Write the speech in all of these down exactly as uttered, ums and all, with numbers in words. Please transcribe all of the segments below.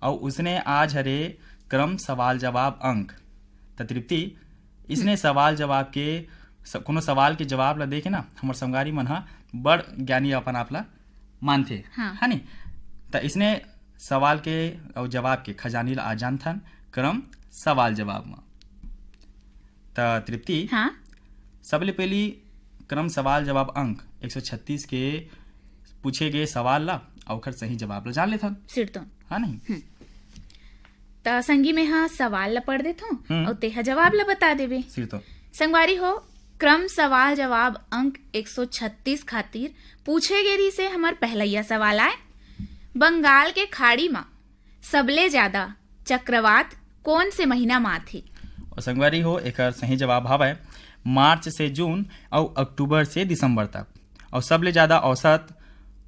अउ उसने आज हरे क्रम सवाल जवाब अंक। त तृप्ति, इसने सवाल जवाब के स-, कोनो सवाल के जवाब ला देके ना हमर संगवारी मन ह बड़ ज्ञानी अपन आप ला मानथे, हाँ। है नी? त इसने सवाल के अउ जवाब के खजानी ला आज जानथन क्रम सवाल जवाब म। त तृप्ति, हाँ। सबले पहली क्रम सवाल जवाब अंक एक सौ छत्तीस के पूछे गए सवाल ला अउ ओकर सही जवाब ला जान लेथन, सिरतोन। हाँ नहीं? हम्म। त संगी में हा सवाल ला पढ़ देथों हम्म। अउ तेहा जवाब ला बता देबे। सिरतोन। संगवारी हो, क्रम सवाल जवाब अंक एक सौ छत्तीस खातिर पूछे गे रिहिसे हमर पहलैया सवाल आय, बंगाल के खाड़ी म सबले ज्यादा चक्रवात कोन से महीना म आथे? अउ संगवारी हो, एकर सही जवाब हवय मार्च से जून अउ अक्टूबर से दिसंबर तक, अउ सबले ज्यादा औसत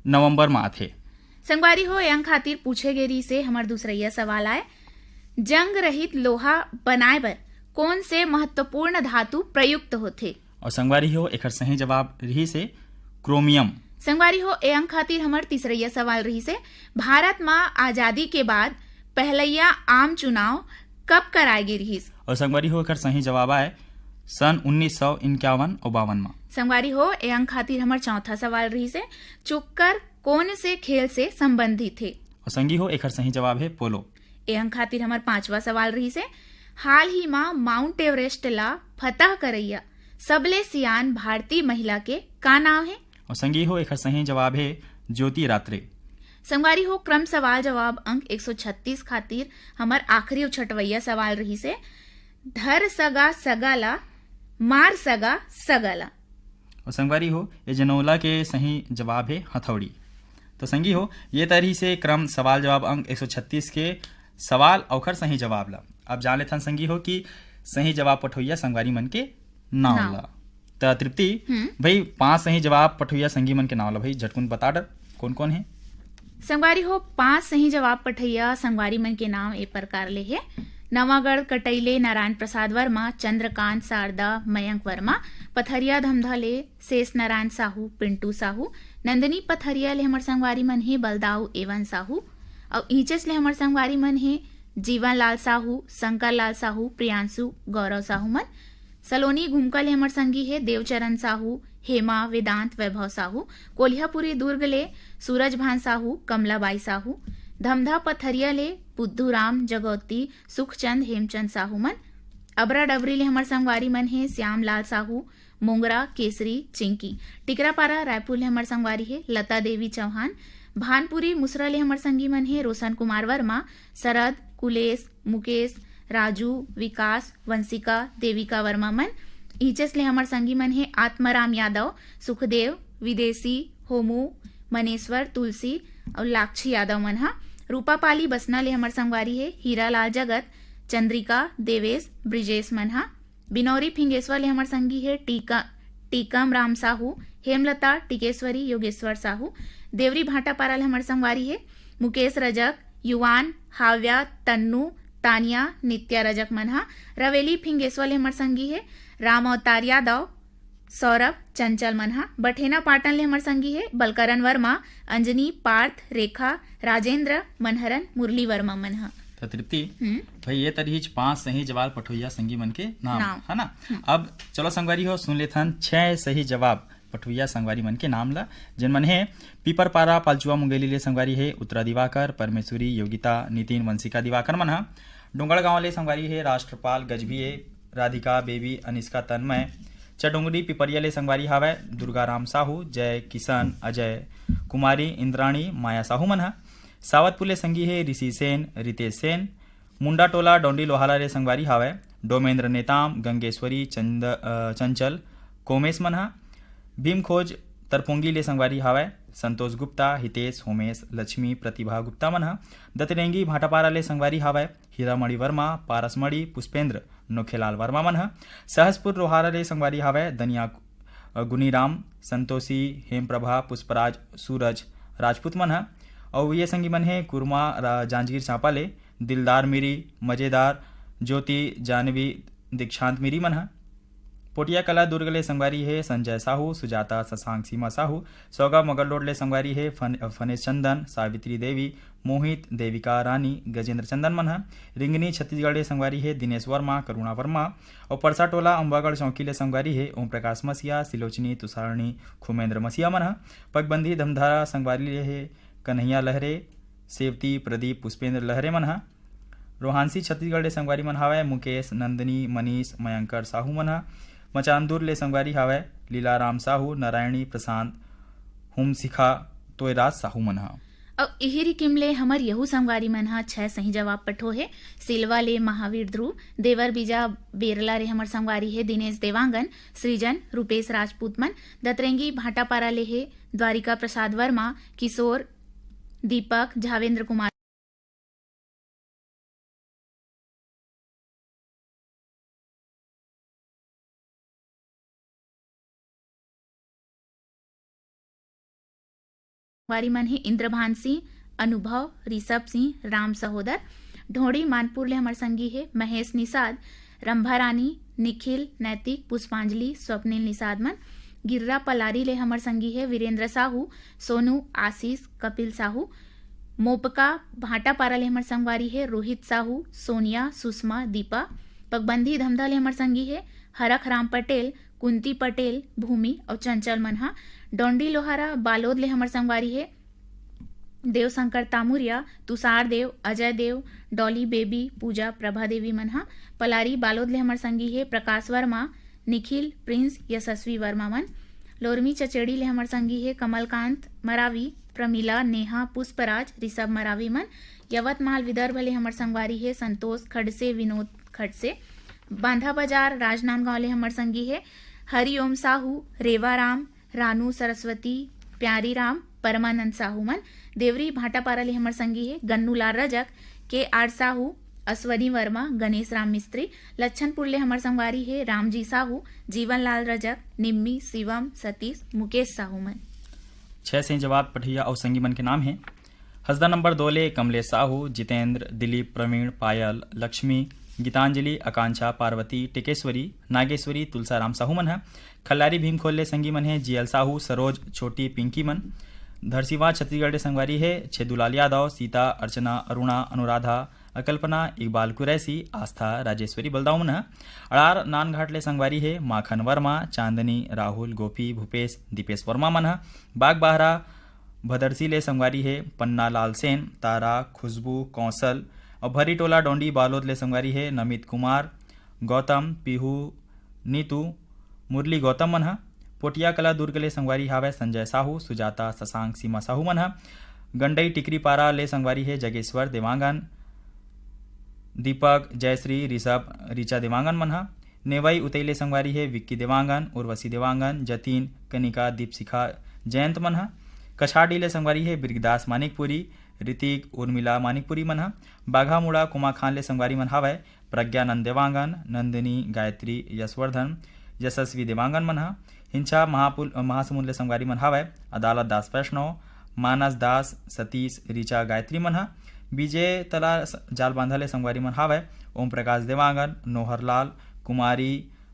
नवंबर म आथे। संगवारी हो, ए अंक खातिर पूछे गे रिहिसे हमर दूसरैया सवाल आय, जंग रहित लोहा बनाए बर कोन से महत्वपूर्ण धातु प्रयुक्त होथे? अउ संगवारी हो, एकर सही जवाब रिहिसे क्रोमियम। संगवारी हो, ए अंक खातिर हमर तीसरैया सवाल रिहिसे, भारत म आजादी के बाद पहलैया आम चुनाव कब कराए गे रिहिस? अउ संगवारी हो, एकर सही जवाब आय सन उन्नीस सौ इक्यावन अउ बावन म। संगवारी हो, ए अंक खातिर हमर चौथा सवाल रिहिसे, चुक्कर कोन से खेल से संबंधित हे? अउ संगी हो, एकर सही जवाब हे पोलो। ए अंक खातिर हमर पांचवा सवाल रिहिसे, हाल ही म माउंट एवरेस्ट ला फतह करैया सबले सियान भारतीय महिला के का नाव हे? अउ संगी हो, एकर सही जवाब हे ज्योति रात्रे। संगवारी हो, क्रम सवाल जवाब अंक एक सौ छत्तीस खातिर हमर आखिरी अउ छठवैया सवाल रिहिसे, धर सगा सगा ला, मार सगा सगा ला। अउ संगवारी हो, ए जनौला के सही जवाब हे हथौड़ी। तो संगी हो, ये तरी से क्रम सवाल जवाब अंक एक सौ छत्तीस के सवाल अउ ओखर सही जवाब ला। अब जान लेथन संगी हो कि सही जवाब पठोइया संगवारी मन के नाम नाम। ला। त तृप्ति, हम्म। भाई, पांच सही जवाब पठोइया संगी मन के नाम ला भाई झटकुन बता डर, कौन कौन हे? संगवारी हो, पांच सही जवाब पठैया संगवारी मन के नाम ए प्रकार ले हे, नवागढ़ कटई ले नारायण प्रसाद वर्मा, चंद्रकांत शारदा, मयंक वर्मा, पथरिया धमधा ले शेष नारायण साहू, पिंटू साहू, नंदिनी पथरिया ले हमर संगवारी मन हे बलदाऊ एवन साहू, अउ ईचस ले हमर संगवारी मन हे जीवन लाल साहू, शंकर लाल साहू, प्रियांशु, गौरव साहू मन। सलोनी घुमका ले हमर संगी हे देवचरण साहू, हेमा, वेदांत, वैभव साहू। कोलिहापुरी दुर्ग ले सूरज भान साहू, कमलाबाई साहू। धमधा पथरिया ले बुद्धू राम, जगौती, सुखचंद, हेमचंद साहू मन। अबरा डबरी ले हमर संगवारी मन हे श्याम लाल साहू, मोंगरा, केसरी, चिंकी। टिकरापारा रायपुर ले हमर संगवारी हे लता देवी चौहान। भानपुरी मुसरा ले हमर संगी मन हे रोशन कुमार वर्मा, शरद, कुलेश, मुकेश, राजू, विकास, वंशिका, देविका वर्मा मन। ईचस ले हमर संगी मन हे आत्माराम यादव, सुखदेव, विदेशी, होमू, मनेश्वर, तुलसी अउ लाक्षी यादव मन ह। रूपापाली बसना ले हमर संगवारी हे हीरालाल जगत, चंद्रिका, देवेश, ब्रिजेश मन ह। बिनौरी फिंगेश्वर ले हमर संगी हे टीका, टीकम राम साहू, हेमलता, टिकेश्वरी, योगेश्वर साहू। देवरी भाटापारा ले हमर संगवारी हे मुकेश रजक, युवान, हाव्या, तन्नू, तानिया, नित्या रजक मन ह। रवेली फिंगेश्वर ले हमर संगी हे राम अवतार यादव, सौरभ, चंचल मन ह। बठेना पाटन ले हमर संगी हे बलकरण वर्मा, अंजनी, पार्थ, रेखा, राजेंद्र, मनहरन, मुरली वर्मा मन ह। त तृप्ति, हम्म। भाई, ये तरीच पांच सही जवाब पठोइया संगी मन के नाम, नाम। है ना? हम्म। अब चलो संगवारी हो, सुन लेथन छह सही जवाब पठोइया संगवारी मन के नाम ला, जेन मन हे पीपरपारा पालचुआ मुंगेली ले संगवारी हे उत्तरा दिवाकर, परमेश्वरी, योगिता, नितिन, वंशिका दिवाकर मन ह। डोंगड़गांव ले संगवारी हे राष्ट्रपाल गजभिये, राधिका, बेबी, अनिष्का, तन्मय। चडोंगरी पिपरिया ले संगवारी हावय दुर्गा राम साहू, जय किशन, अजय कुमारी, इंद्राणी, माया साहू मन ह। सावतपुर ले संगी हे ऋषि सेन, रितेश सेन। मुंडा टोला डोंडी लोहाला ले संगवारी हावय डोमेंद्र नेताम, गंगेश्वरी, चंद-, अ, चंचल, कोमेश मन ह। भीमखोज तरपोंगी ले संगवारी हावय संतोष गुप्ता, हितेश, होमेश, लक्ष्मी, प्रतिभा गुप्ता मन ह। दतरेंगी भाटापारा ले संगवारी हावय हीरामणि वर्मा, पारसमणि, पुष्पेंद्र, नोखेलाल वर्मा मन ह। सहसपुर रोहारा ले संगवारी हावय दनिया, अ, गुनीराम, संतोषी, हेमप्रभा, पुष्पराज, सूरज राजपूत मन ह। अउ ये संगी मन हे कुरमा रा-, जांजगीर चांपा ले दिलदार मिरी, मजेदार, ज्योति, जानवी, दीक्षांत मिरी मन ह। पोटिया कला दुर्ग ले संगवारी हे संजय साहू, सुजाता, शशांक, सीमा साहू। सौगा मगरलोड ले संगवारी हे फन-, फनेश चंदन, सावित्री देवी, मोहित, देविका रानी, गजेंद्र चंदन मन ह। रिंगनी छत्तीसगढ़ ले संगवारी हे दिनेश वर्मा, करुणा वर्मा, अउ परसा टोला अम्बागढ़ चौकी ले संगवारी हे ओम प्रकाश मसीहा, सिलोचनी, तुषारणी, खुमेंद्र मसीहा मन ह। पगबंदी धमधारा संगवारी ले हे कन्हैया लहरे, सेवती, प्रदीप, पुष्पेंद्र लहरे मन ह। रोहानसी छत्तीसगढ़ ले संगवारी मन हावय मुकेश, नंदनी, मनीष, मयंकर साहू मन ह। मचानदूर ले संगवारी हावय लीलाराम साहू, नारायणी, प्रशांत, हुमसिखा, तोयराज साहू मन ह। अउ इही रिकिम ले हमर यहू संगवारी मन ह छै सही जवाब पठो हे। सिलवा ले महावीर ध्रुव, देवर बीजा बेरला रे हमर संगवारी हे दिनेश देवांगन, सृजन, रूपेश राजपूत मन, दतरेंगी भाटापारा ले हे द्वारिका प्रसाद वर्मा, किशोर, दीपक, झावेंद्र कुमार। संगवारी मन हे इंद्रभान सिंह, अनुभव, ऋषभ सिंह, राम सहोदर। ढोड़ी मानपुर ले हमर संगी हे महेश निषाद, रंभा रानी, निखिल, नैतिक, पुष्पांजलि, स्वप्निल निषाद मन। गिर्रा पलारी ले हमर संगी हे वीरेंद्र साहू, सोनू, आशीष, कपिल साहू। मोपका भाटापारा ले हमर संगवारी हे रोहित साहू, सोनिया, सुषमा, दीपा। पगबंदी धमधा ले हमर संगी हे हरख राम पटेल, कुंती पटेल, भूमि अउ चंचल मन ह। डोंडी लोहारा बालोद ले हमर संगवारी हे देवशंकर तामुरिया, तुषार देव, अजय देव, डॉली बेबी, पूजा, प्रभा देवी मन ह। पलारी बालोद ले हमर संगी हे प्रकाश वर्मा, निखिल, प्रिंस, यशस्वी वर्मा मन। लोरमी चचेड़ी ले हमर संगी हे कमलकांत मरावी, प्रमिला, नेहा, पुष्पराज, ऋषभ मरावी मन। यवतमाल विदर्भ ले हमर संगवारी हे संतोष खडसे, विनोद खडसे। बांधा बाजार राजनांदगांव ले हमर संगी हे हरिओम साहू, रेवा राम, रानू सरस्वती, प्यारी राम, परमानंद साहू मन। देवरी भाटापारा ले हमर संगी हे गन्नूलाल रजक, के आर साहू, अश्वनी वर्मा, गणेश राम मिस्त्री। लच्छनपुर ले हमर संगवारी हे रामजी साहू, जीवन लाल रजक, निम्मी, शिवम, सतीश, मुकेश साहू मन। छह सही जवाब पठैया अउ संगी मन के नाम हे हसदा नंबर दो ले कमलेश साहू, जितेंद्र, दिलीप, प्रवीण, पायल, लक्ष्मी, गीतांजलि, आकांक्षा, पार्वती, टिकेश्वरी, नागेश्वरी, तुलसाराम साहू मन ह। खल्लारी भीमखोल ले संगी मन हे जीएल साहू, सरोज, छोटी, पिंकी मन। धरसीवा छत्तीसगढ़ ले संगवारी हे छेदूलाल यादव, सीता, अर्चना, अरुणा, अनुराधा, अकल्पना, इकबाल कुरैशी, आस्था, राजेश्वरी बलदाऊ मन ह। अड़ार नानघाट ले संगवारी हे माखन वर्मा, चांदनी, राहुल, गोपी, भूपेश, दीपेश वर्मा मन ह। बागबाहरा भदरसी ले संगवारी हे पन्ना लाल सेन, तारा, खुशबू, कौशल अउ भरी टोला डोंडी बालोद ले संगवारी हे नमित कुमार, गौतम, पीहू, नीतू, मुरली गौतम मन ह। पोटिया कला दुर्ग ले संगवारी हावय संजय साहू, सुजाता, शशांक, सीमा साहू मन ह। गंडई टिकरी पारा ले संगवारी हे जगेश्वर देवांगन, दीपक, जयश्री, ऋषभ, ऋचा देवांगन मन ह। नेवई उतई ले संगवारी हे विक्की देवांगन, उर्वशी देवांगन, जतीन, कनिका, दीपशिखा, जयंत मन ह। कछाड़ी ले संगवारी हे बिरगदास मानिकपुरी, ऋतिक, उर्मिला मानिकपुरी मन ह। बाघामुड़ा कोमाखान ले संगवारी मन हावय प्रज्ञानंद देवांगन, नंदिनी, गायत्री, यशवर्धन, यशस्वी देवांगन मन ह। हिंसा महापुल-, महासमुंद ले संगवारी मन हावय अदालत दास वैष्णव, मानस दास, सतीश, ऋचा, गायत्री मन ह। विजय तला स-, जालबांधा ले संगवारी मन हावय ओम प्रकाश देवांगन, नोहरलाल, कुमारी,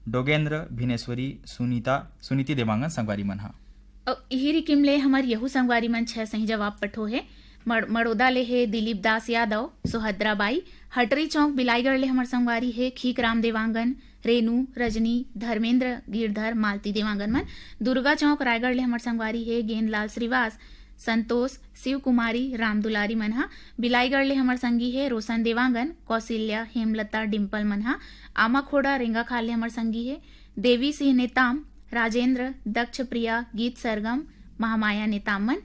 डोगेंद्र, भिनेश्वरी, सुनीता, सुनीति देवांगन संगवारी मन ह। अउ इही रिकिम ले हमर यहू संगवारी मन छह सही जवाब पठो हे। मड़-, मड़ोदा ले हे दिलीप दास यादव, सुहद्रा बाई, हटरी चौक बिलाईगढ़ ले हमर संगवारी हे खीकराम देवांगन, रेनू, रजनी, धर्मेंद्र, गिरधर, मालती देवांगन मन। दुर्गा चौक रायगढ़ ले हमर संगवारी हे गेंदलाल श्रीवास, संतोष, शिव कुमारी, राम दुलारी मन ह। बिलाईगढ़ ले हमर संगी हे रोशन देवांगन, कौशल्या, हेमलता, डिम्पल मन ह। आमाखोड़ा रेंगाखाल ले हमर संगी हे देवी सिंह नेताम, राजेंद्र, दक्ष प्रिया, गीत सरगम, महामाया नेताम मन।